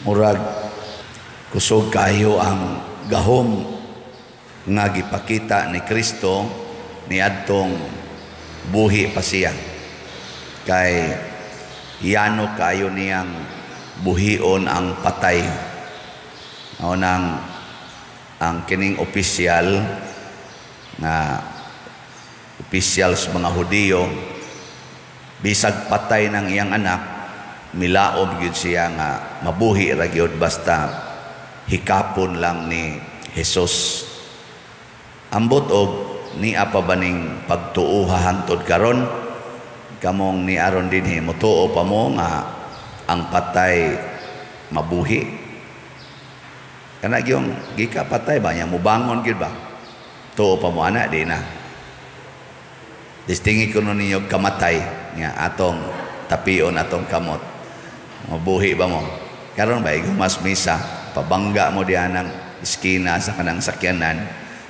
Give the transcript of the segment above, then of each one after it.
Murag kusog kayo ang gahom nga gipakita ni Kristo niadtong buhi pa siya. Kay yano kayo niyang buhion ang patay. Mao nang ang kining opisyal nga opisyal sa mga Hudiyo, bisag patay ng iyang anak, milaom gyud siya nga mabuhi ra gyud basta hikapon lang ni Jesus. Ambot og nia pa ba ning pagtuoha hangtod karon? Kamong ni aron dinhi, motuo pa mo nga ang patay mabuhi? Kana gyung gika patay ba niya mubangon gyud ba? Tuo pa mo ana? Di na. Distingi kuno ninyo kamatay nga atong tapion atong kamot. Mabuhi ba mo? Karon ba mas misa, pabangga mo diyan ang iskina sa kanang sakyanan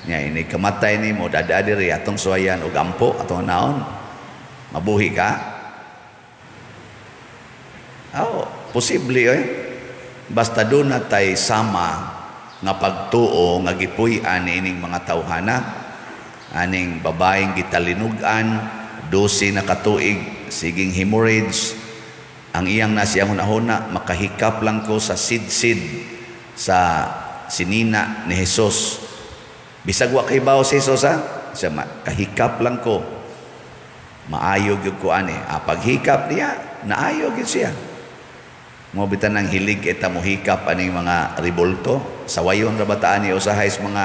nya, ini kamatay nimo dada diri atong suwayan og ampo atong naon. Mabuhi ka? Oh, posible eh. Basta doon na tay sama nga pagtuo nga gipuy-an ining mga tawhana. Aning babaeng gitalinugan, 12 na katuig, siging hemorrhage. Ang iyang nasiyang hunahuna, makahikap lang ko sa sidsid sa sinina ni Jesus. Bisag wa kay bawo si Jesus ha, siya kahikap lang ko. Maayo gyud ko ani. Ah, paghikap niya, naayo gyud siya. Mo bitan ang hilig eta mohikap aning mga ribulto. Sawayon ra bataan ni usahay sa mga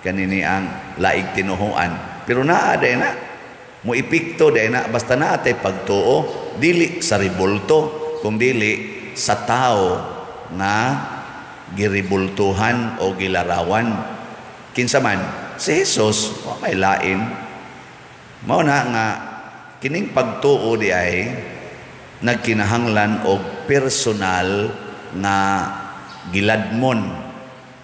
kanini ang laig tinuhuan. Pero naa day na. Mo epekto day na basta naa tay pagtuo dili sa ribulto kung dili sa tao nga giribultuhan o gilarawan. Kinsa man si Jesus, wa may lain. Mao na nga kining pagtuo di ay nagkinahanglan og personal nga giladmon.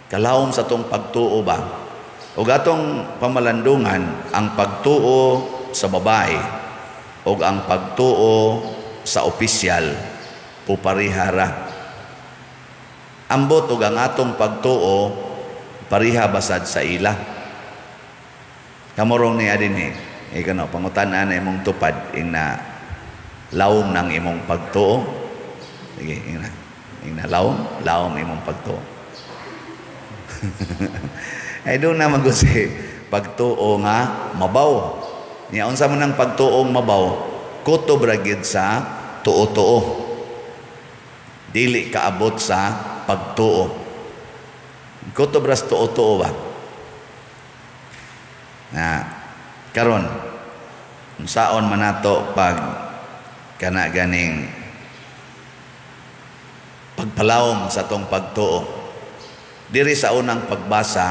Kalawom sa tong pagtuo ba? Og atong pamalandungan ang pagtuo sa babae og ang pagtuo sa opisyal puparihara. Ambot og ang atong pagtuo pariha basad sa ila. Kamurong niya dinhi. Ikaw no, pangutan-an na imong tupad ing na lawom ng imong pagtuo. Sige, ing na. Ing na lawom, lawom imong pagtuo. Ay doon na magusi pagtuo nga mabaw. Nya unsa man ang pagtuong mabaw? Kutob ra gyud sa tuo-tuo. Dili kaabot sa pagtuo. Kutob ra sa tuo-tuo ba? Na karon unsaon man nato pag kana ganing pagpalawom sa tong pagtuo? Diri sa unang pagbasa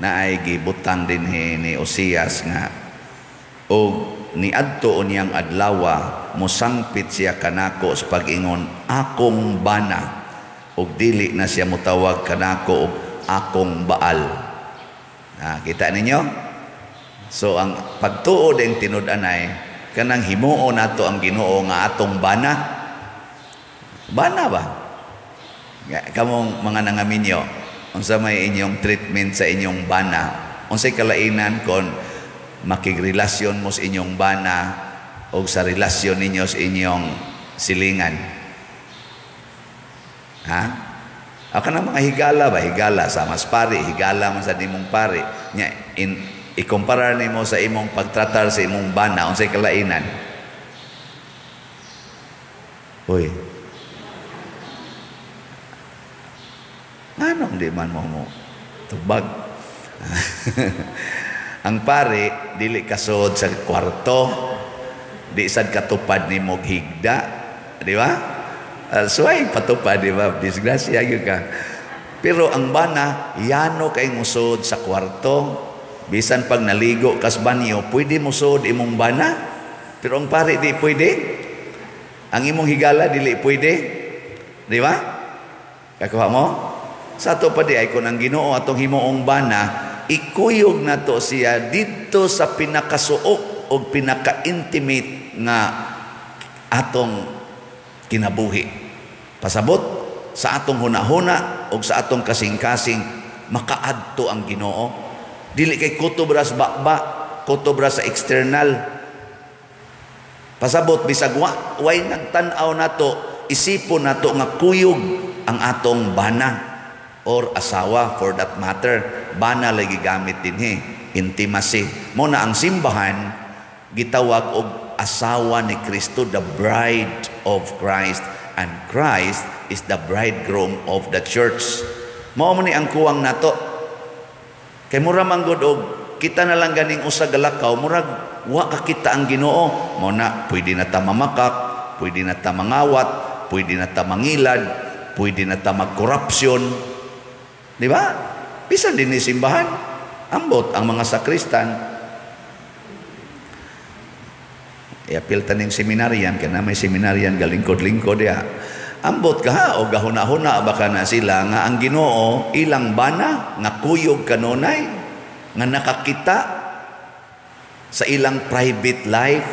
na ay gibutang dinhi ni Osias nga og niadto niyang adlawa mosangpit siya kanako sa pag-ingon akong bana, og dili na siya motawag kanako og akong Baal. Ah, kita ninyo? So ang pagtuo din tinud-anay kanang himuo nato ang Ginoo nga atong bana. Bana ba? Kamong mga nangaminyo, unsa may inyong treatment sa inyong bana? Unsay kalainan kon makigrelasyon mo sa inyong bana o sa relasyon ninyo sa inyong silingan? Ha? Ako na mga higala ba? Higala sa mas pari, higala man sa nimong pari. Nya, ikumpara nimo sa imong pagtratar sa imong bana, unsay kalainan? Uy. Anong di man mo mo tubag? Ang pari dili kasod sa kwarto, di sad katupad nimo higda, di ba? Suway patupad, di ba? Disgrasya gyud ka. Pero ang bana, yano kay musod sa kwarto. Bisan pag naligo kas banyo, pwede musod imong bana. Pero ang pari di pwede. Ang imong higala dili pwede. Di ba? Kakuha mo? Sa ato pa di ay kung ang Ginoo atong himuong bana, ikuyog nato siya didto sa pinakasuok o pinaka-intimate nga atong kinabuhi. Pasabot, sa atong hunahuna o sa atong kasing-kasing makaadto ang Ginoo. Dili kay kutob ra sa baba, kutob ra sa external. Pasabot bisag wa way nagtan-aw nato, isipon nato nga kuyog ang atong bana or asawa, for that matter. Bana lagi gamit dinhi, intimacy. Mo na ang simbahan gitawag og asawa ni Kristo, the bride of Christ, and Christ is the bridegroom of the church. Mao man ni ang kuwang nato. Kay mura man gud og kita na lang ganing usa galakaw, murag wa ka kita ang Ginoo. Mo na pwede na ta mamakak, pwede na ta mangawat, pwede na ta mangilad, pwede na ta magkorupsyon. Di ba? Bisan din ni simbahan, ambot ang mga sakristan. Iapil taning seminarian, kaya na may seminarian, galingkod-lingkod ya. Ambot ka ha, o gahuna-huna baka na sila nga ang Ginoo ilang bana nga kuyog kanunay, nga nakakita sa ilang private life.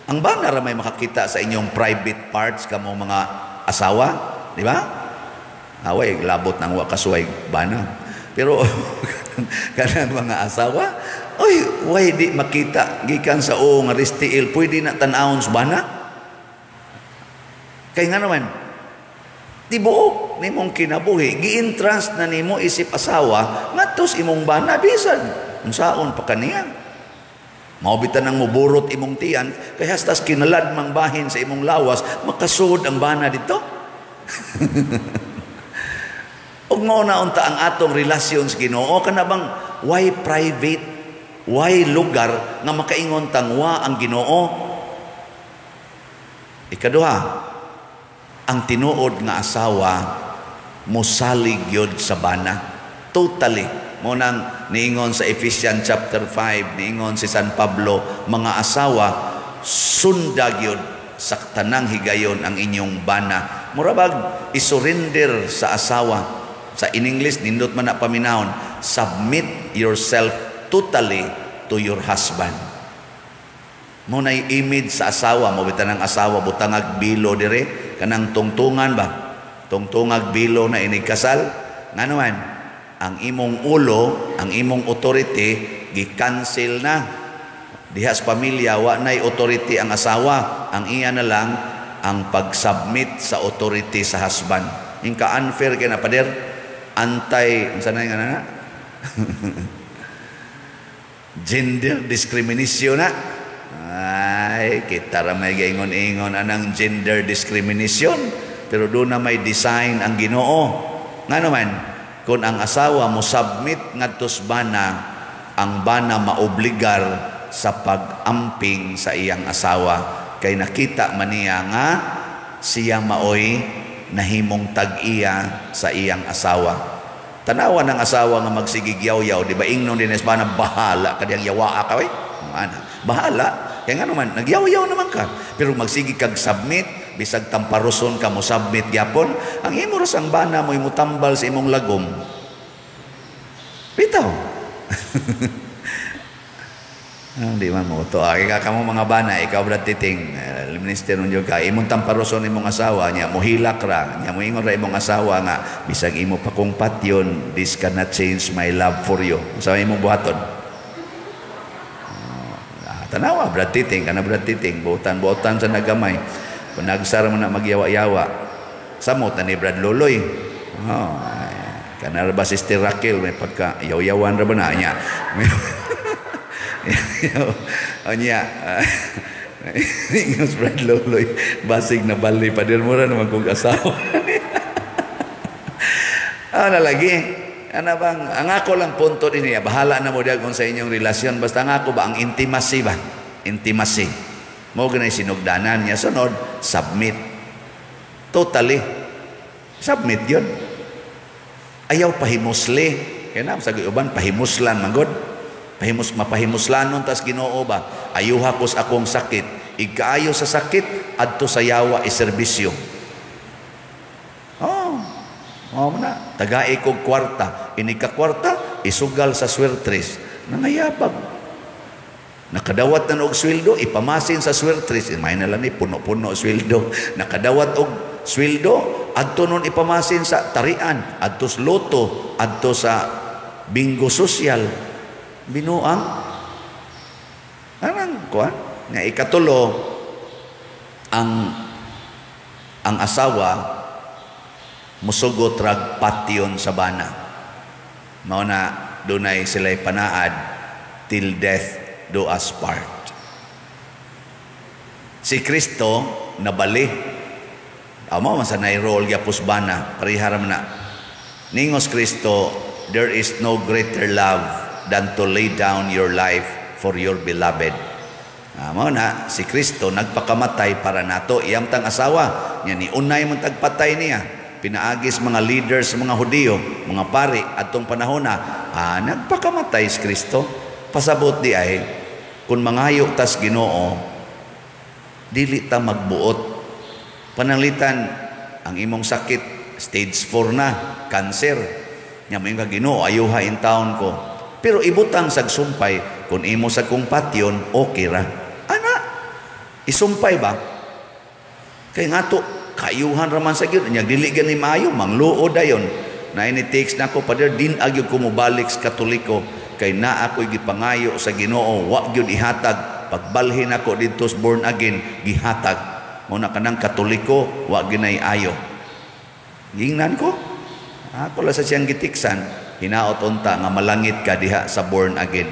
Ang bana ra may makakita sa inyong private parts kamo mga asawa, di ba? Away, labot nang wa kasuway bana. Pero kanang mga asawa, oy, way di makita gikan sa o nga ristiil, pwede na tan-awon sa bana. Kay nga naman, tibuok nimong kinabuhi, gi-entrust na nimo isip asawa ngadto sa imong bana bisan unsaon pa kaniya. Mao bitan ang muburot imong tiyan kay hastas kinalad mang bahin sa imong lawas, makasud ang bana dito. Ug mao na unta ang atong relasyon sa Ginoo, kana bang why private, why lugar nga makaingon tang wa ang Ginoo. Ikaduha, ang tinuod nga asawa mosalig gyud sa bana. Totally. Mo nang niingon sa Ephesians chapter 5, niingon si San Pablo, mga asawa sunda gyud sa tanang higayon ang inyong bana. Mura bag isurrender sa asawa. Sa in English nindot man na paminahon, submit yourself totally to your husband. Mo nay image sa asawa, mo bitan ang asawa butangag bilo dire kanang tungtungan ba? Tungtungag bilo na inig kasal. Ngano man, ang imong ulo, ang imong authority gi-cancel na. Diha sa pamilya wa nay authority ang asawa, ang iya na lang ang pag-submit sa authority sa husband. Inka unfair kay na pader, anti unsa na nga na? Gender discrimination na. Ay, kita ra may gaingon-ingon anang gender discrimination, pero doon na may design ang Ginoo. Ngano man, kung ang asawa mo submit ngadto sa bana, ang bana maobligar sa pag-amping sa iyang asawa kay nakita man niya nga siya maoy nahimong tag-iya sa iyang asawa. Tanawa ng asawa nga magsigig yaw-yaw, di ba ingnon din sa bana, bahala ka diyang yawaa ka, oy. Ana, bahala. Kaya nga naman, nagyaw-yaw naman ka. Pero magsigig kag submit, bisag tamparuson ka mo submit gyapon, ang imo ra sang bana mo imutambal sa imong lagom. Bitaw. Di man mo to. Ay ka kamo mga bana, ikaw Brad Titing, minister unyo ka, imong tamparuson imong asawa niya, mohilak ra, niya moingon ra imong asawa nga bisag imo pa kong patyon, this cannot change my love for you. Unsa imong buhaton? Tanawa Brad Titing, kana Brad Titing, buotan-buotan sa nagamay. Kung nagsara mo na magyawa-yawa, samot na ni Brad Loloy. Oh, kana ra ba Sister Raquel, may pagka yaw-yawan ra ba na niya. Anya, ingos Brad Loloy, basig na bali pader mo ra naman kong asawa. Ano lagi? Ano bang, ang ako lang punto din niya, bahala na mo diag kung sa inyong relasyon, basta ang ako ba, ang intimacy ba? Intimacy. Mo ganay sinugdanan niya, sunod, submit. Totally. Submit yun. Ayaw pahimusli. Kaya na, sa uban, pahimuslan, manggod. Pahimus, mapahimuslanon tas Ginoo ba? Ayuha ko sa akong sakit. Igkaayo sa sakit, adto sa yawa iserbisyo. Oh, oh na. Tagai kog kwarta. Inig ka kwarta, isugal sa swertres. Nangayabag. Nakadawat na og sweldo, ipamasin sa swertres. May na lang ni puno-puno sweldo. Nakadawat og Sweldo adto nun ipamasin sa tarian, adto sa loto, adto sa bingo social. Binuang anang kuan nga ikatulo, ang asawa musugot rag patyon sa bana. Mao na dunay sila'y panaad, "Till death do us part." Si Kristo nabali. Amo man sa role gyapos bana, parehara man na. Ningos Kristo, "There is no greater love than to lay down your life for your beloved." Mao na si Kristo nagpakamatay para nato. Iyang tang asawa nya ni unay man tagpatay niya. Pinaagis mga leaders, mga Hudiyo, mga pari atong panahon na nagpakamatay si Kristo. Pasabot di ay kung mangayo tas Ginoo, dili ta magbuot. Pananglitan ang imong sakit stage 4 na, cancer. Nya moingon ka, "Ginoo, ayuha in taon ko." Pero ibutang sag sumpay, "Kung imo sa kong patyon, okay ra." Ana, isumpay ba? Kay ngato, kayuhan raman sa gyud, nya dili gani maayo, mangluod dayon. Na ini text nako, "Pader, din agyud ko mobalik sa Katoliko kay naa ako'y gipangayo sa Ginoo, wa gyud ihatag. Pagbalhin ako didto sa born again, gihatag. Mo na kanang Katoliko, wa ginay ayo." Gingnan ko. Ako lang sa siyang gitiksan, hinaot unta nga malangit ka diha sa born again.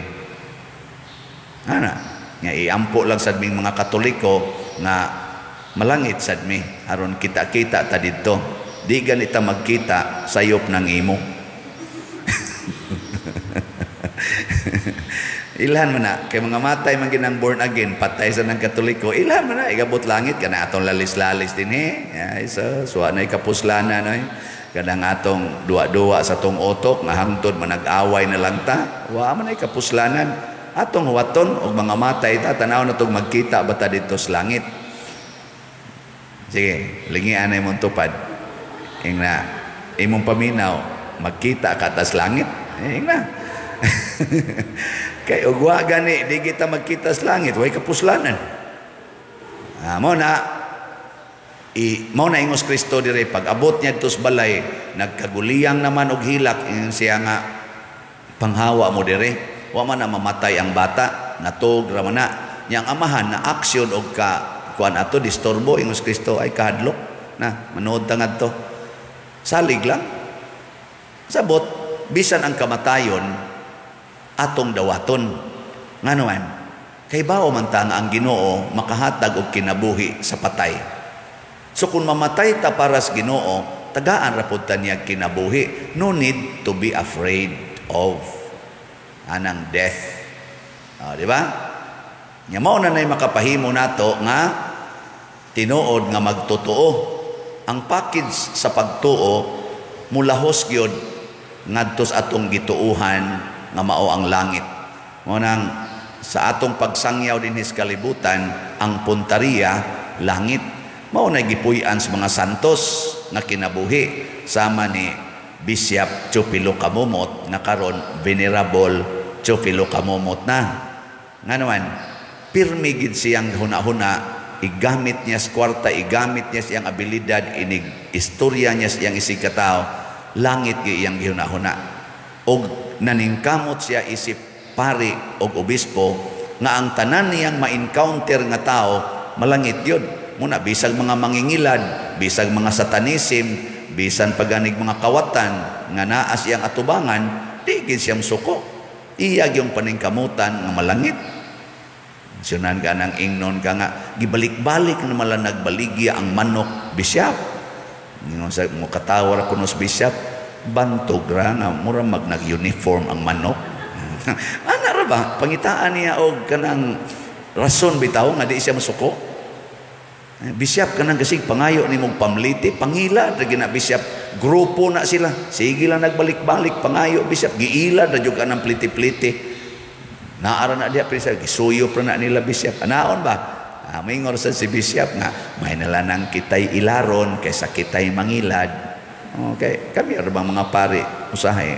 Ana, nga iampo lang sad ming mga Katoliko nga malangit sad mi aron kita-kita ta didto. Di ganita magkita sayop ng imo. Ilhan man na kay mga matay man ginang born again, patay sa ng Katoliko. Ilhan man na igabot langit kana atong lalis-lalis din eh. Ay so suwa na kapuslana no. Kanang atong duwa-duwa sa tong otok nga hangtod manag-away na lang ta. Wa man ay kapuslanan. Atong huwaton og mga matay ta, tanaw na tong magkita ba ta didto sa langit. Sige, lingian na imong tupad. Ingna, imong paminaw, magkita ka tas langit. Ingna. Kay og wa gani di kita magkita sa langit, way kapuslanan. Mo na i mao na ingos Kristo dire pag abot niya dito sa balay, nagkaguliyang naman og hilak. Ingon siya nga, "Panghawa mo dire, wa man na mamatay ang bata, natog ra man na." Niyang amahan na aksyon og ka kuan ato disturbo. Ingos Kristo, "Ay kahadlok na, manood ta ngadto, salig lang." Sabot bisan ang kamatayon atong dawaton, ngano man kay bao man ta nga ang Ginoo makahatag og kinabuhi sa patay. So kung mamatay ta para sa Ginoo, tagaan ra pud ta niya kinabuhi. No need to be afraid of anang death. Di ba? Nya mao na nay makapahimo nato nga tinuod nga magtotoo. Ang package sa pagtuo mulahos gyud ngadto sa atong gituuhan nga mao ang langit. Mao nang sa atong pagsangyaw dinhi sa kalibutan, ang puntariya langit. Mao na gipuy-an sa mga santos nga kinabuhi sama ni Bishop Teofilo Camomot nga karon Venerable Teofilo Camomot na. Nga naman, pirmi gid siyang huna-huna, igamit niya sa kwarta, igamit niya siyang abilidad, inig istorya niya siyang isig katao, langit gyud iyang gihuna-huna. Og naningkamot siya isip pari og obispo nga ang tanan niyang ma-encounter nga tao malangit yun. Muna bisag mga mangingilad, bisag mga satanism, bisan paganig mga kawatan nga naa siyang atubangan, di gid siyang suko. Iya yung paningkamutan nga malangit. Sunan ka ng ingnon ka nga gibalik-balik na mala nagbaligya ang manok, Bishop. Ingon sa mo katawa ra kuno sa bishop, bantog ra nga mura mag nag-uniform ang manok. Ana ra ba? Pangitaan niya og kanang rason bitaw nga di siya masuko. Bishop, kanang kasig pangayo ni mong pamliti, pangila ra gina, Bishop. Grupo na sila. Sige lang nagbalik-balik pangayo, Bishop, giila ra jud kanang pliti-pliti. Naara na diya Bishop, gisuyop ra na nila, Bishop. Anaon ba? Mingor sa si Bishop nga may nalanang kitay ilaron kaysa kitay mangilad. Okay, kami ra bang mga pari usahay.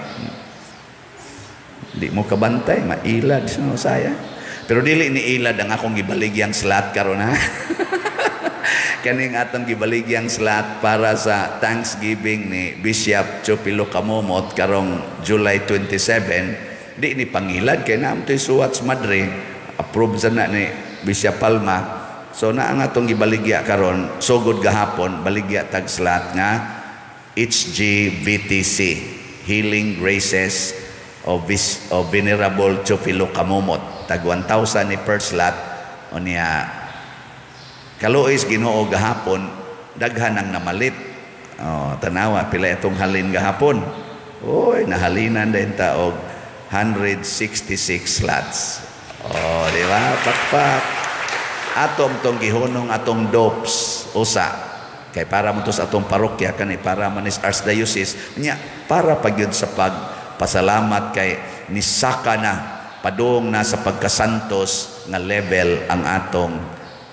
Di mo kabantay, mailad sa usaya. Pero dili ni ilad ang akong gibaligyang slat karon ha. Kaning atong gibaligyang slot para sa Thanksgiving ni Bishop Chupilo Kamomot karong July 27, di ni pangilad kay naam to'y suwat sa Madre, approve sa na ni Bishop Palma. So naa ang atong gibaligya karon, sugod gahapon baligya tag slot nga HGVTC, Healing Graces of Venerable Chufilo Kamomot. Tag 1,000 ni per slot. Unya kaluoy Ginoo gahapon daghan ang namalit. Oh, tanawa pila itong halin gahapon. Oy, nahalinan din ta og 166 slots. Oh, di ba? Pakpak. Atong tong gihunong atong dopes usa kay para mo to sa atong parokya, kani para man is archdiocese nya, para pagyud sa pagpasalamat kay nisaka na, padung na sa pagkasantos nga level ang atong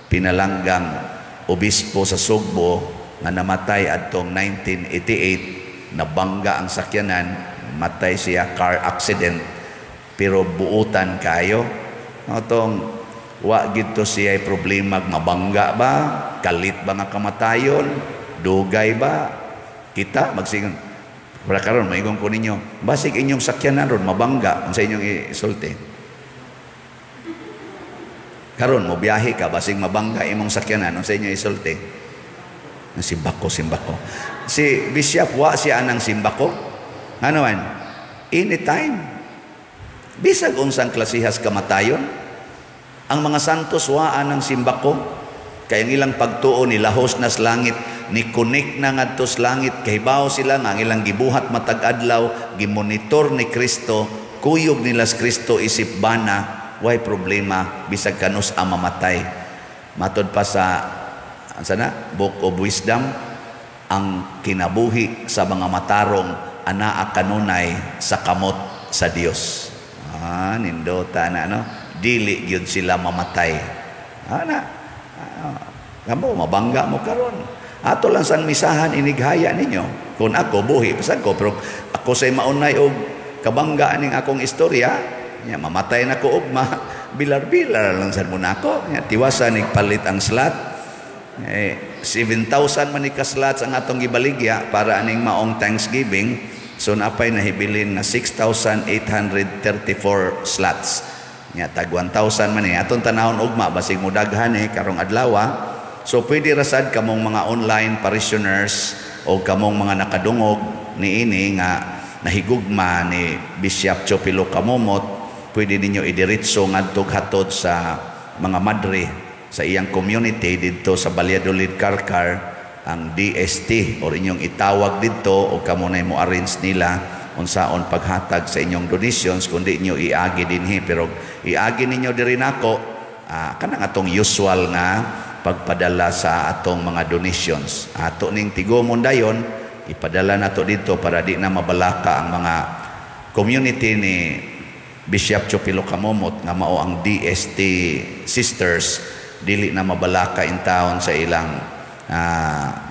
pinalanggang obispo sa Sugbo nga namatay adtong 1988. Nabangga ang sakyanan, matay siya, car accident, pero buutan kayo atong wa gidto siya problema mabangga ba, kalit ba nga kamatayon, dugay ba. Kita magsingon para karon, maingon ko ninyo, basig inyong sakyanan ron mabangga, unsa inyong isulti? Karon mo biyahe ka, basig mabangga imong sakyanan, unsa inyong isulti? Simbako, simbako. Si Bishop wa siya anang simbako. Ano man? Anytime. Bisag unsang klasihas kamatayon, ang mga santos wa anang simbako. Kay ang ilang pagtuo ni lahos na sa langit, ni connect na ngadto sa langit, kahibaw sila nga ang ilang gibuhat matag adlaw, gimonitor ni Kristo, kuyog nila sa Kristo isip bana, way problema bisag kanus ang mamatay. Matod pa sa ansa na, Book of Wisdom, ang kinabuhi sa mga matarong anaa kanunay sa kamot sa Dios. Ah, nindota na, no? Dili gyud sila mamatay. Ana. Ah, kamo mabangga mo karon. Ato lang sang misahan inighaya ninyo. Kung ako buhi pasag ko, pero ako say maunay og kabangga aning akong istorya, nya mamatay na ko ugma, bilar-bilar lang sad mo nako. Nya tiwasan palit ang slot. Eh, 7,000 man ni ka slots ang atong gibaligya para aning maong Thanksgiving. So napay nahibilin nga 6,834 slots. Nya tag 1,000 man ni atong tanawon ugma, basig mo daghan eh karong adlaw. So pwede rasad kamong mga online parishioners o kamong mga nakadungog niini nga nahigugma ni Bishop Chopilo Kamomot, pwede ninyo idiretso ngadtog hatod sa mga madre sa iyang community didto sa Valladolid, Carcar, ang DST, or inyong itawag didto o kamo na mo arrange nila unsaon paghatag sa inyong donations. Kundi inyo iagi dinhi, pero iagi ninyo diri nako, kanang atong usual nga pagpadala sa atong mga donations. Ato ning tigomon dayon, ipadala nato dito para di na mabalaka ang mga community ni Bishop Chopilo Kamomot nga mao ang DST Sisters, dili na mabalaka in town sa ilang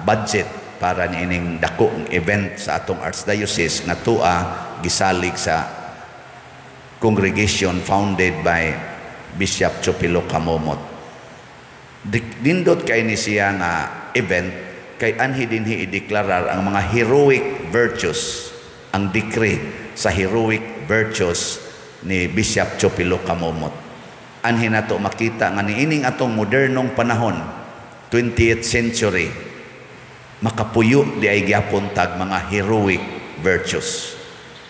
budget para niining dakong event sa atong archdiocese nga tua gisalig sa congregation founded by Bishop Chopilo Kamomot. Nindot kay ni siya nga event kay anhi dinhi ideklarar ang mga heroic virtues, ang decree sa heroic virtues ni Bishop Chopilo Kamomot. Anhi nato makita nga niining atong modernong panahon, 20th century, makapuyo di ay gyapon tag mga heroic virtues.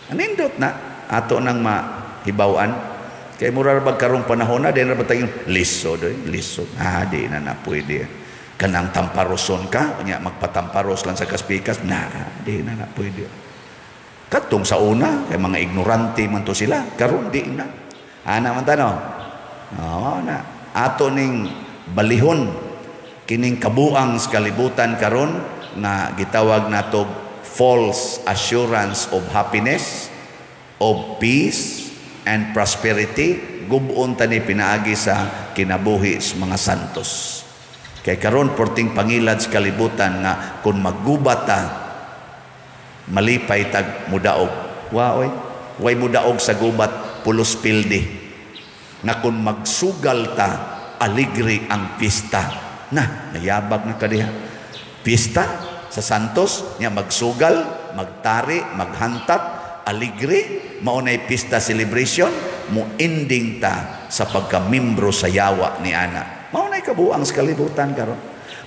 Anindot na ato nang mahibaw-an. Kay mura ra bag karong panahon na, di na ba tayong lisod, oy, lisod. Ah, di na na pwede. Kanang tamparoson ka, unya magpatamparos lang sa kaspikas, na, di na na pwede. Katong sa una, kay mga ignorante man to sila, karon di na. Ana man tano. Oo na. Ato ning balihon kining kabuang sa kalibutan karon nga gitawag nato false assurance of happiness, of peace and prosperity, gubon tani pinaagi sa kinabuhi sa mga santos. Kay karon porting pangilad sa kalibutan nga kung maggubat ta malipay tag mudaog. Wa oy, way mudaog sa gubat, pulos pildi. Nga kung magsugal ta aligre ang pista. Na, nayabag na ka diha. Pista sa Santos, nya magsugal, magtari, maghantak, aligre, mao nay pista celebration, mo ending ta sa pagkamimbro sa yawa ni ana. Mao nay kabuang sa kalibutan karon.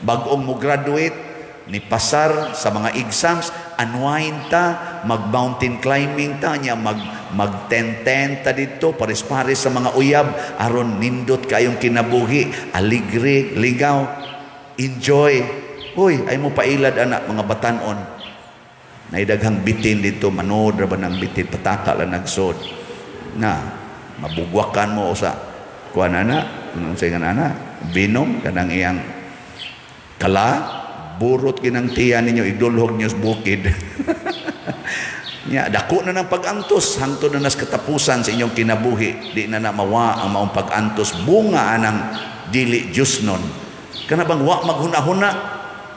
Bag-ong mo graduate, ni pasar sa mga exams, unwind ta, mag mountain climbing ta, nya mag mag tent ta dito, pares-pares sa mga uyab, aron nindot kayong kinabuhi, aligre, ligaw, enjoy. Uy, ay mo pailad ana mga batanon. Naidaghang bitin dito, manood ra ba ng bitin, pataka lang nagsod. Na, mabugwakan mo sa kuan ana, anong sa ana, binom kanang iyang kala, burot kinang tiyan ninyo, idulhog niyo sa bukid. Nya, dako na ng pag-antos hangtod na nas katapusan sa inyong kinabuhi, di na na mawa ang maong pag-antos, bunga anang dili Diyos nun. Kana bang wa maghuna-huna,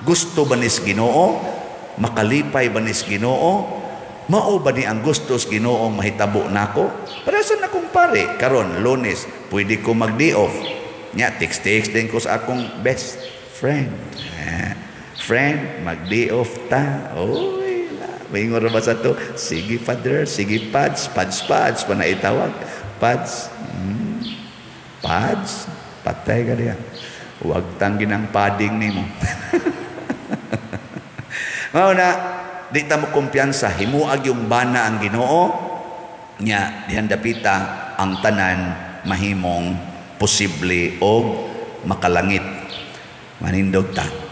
gusto ba nis Ginoo? Makalipay ba nis Ginoo? Mao ba ni ang gusto sa Ginoo mahitabo nako? Para sa nakong pare, karon Lunes, pwede ko mag-day off. Nya, text-text din ko sa akong best friend. Eh, friend, mag-day off ta. Oy, maingon ra ba sa to? Sige, father, sige, pads, pads, pads, pa na itawag. Pads, pads, patay ka diya. Huwag tanggi ng padding nimo. Mao na, di ta mo kumpiyansa, himuag yung bana ang Ginoo, nya dihan dapita ang tanan mahimong posible og makalangit. Manindog ta.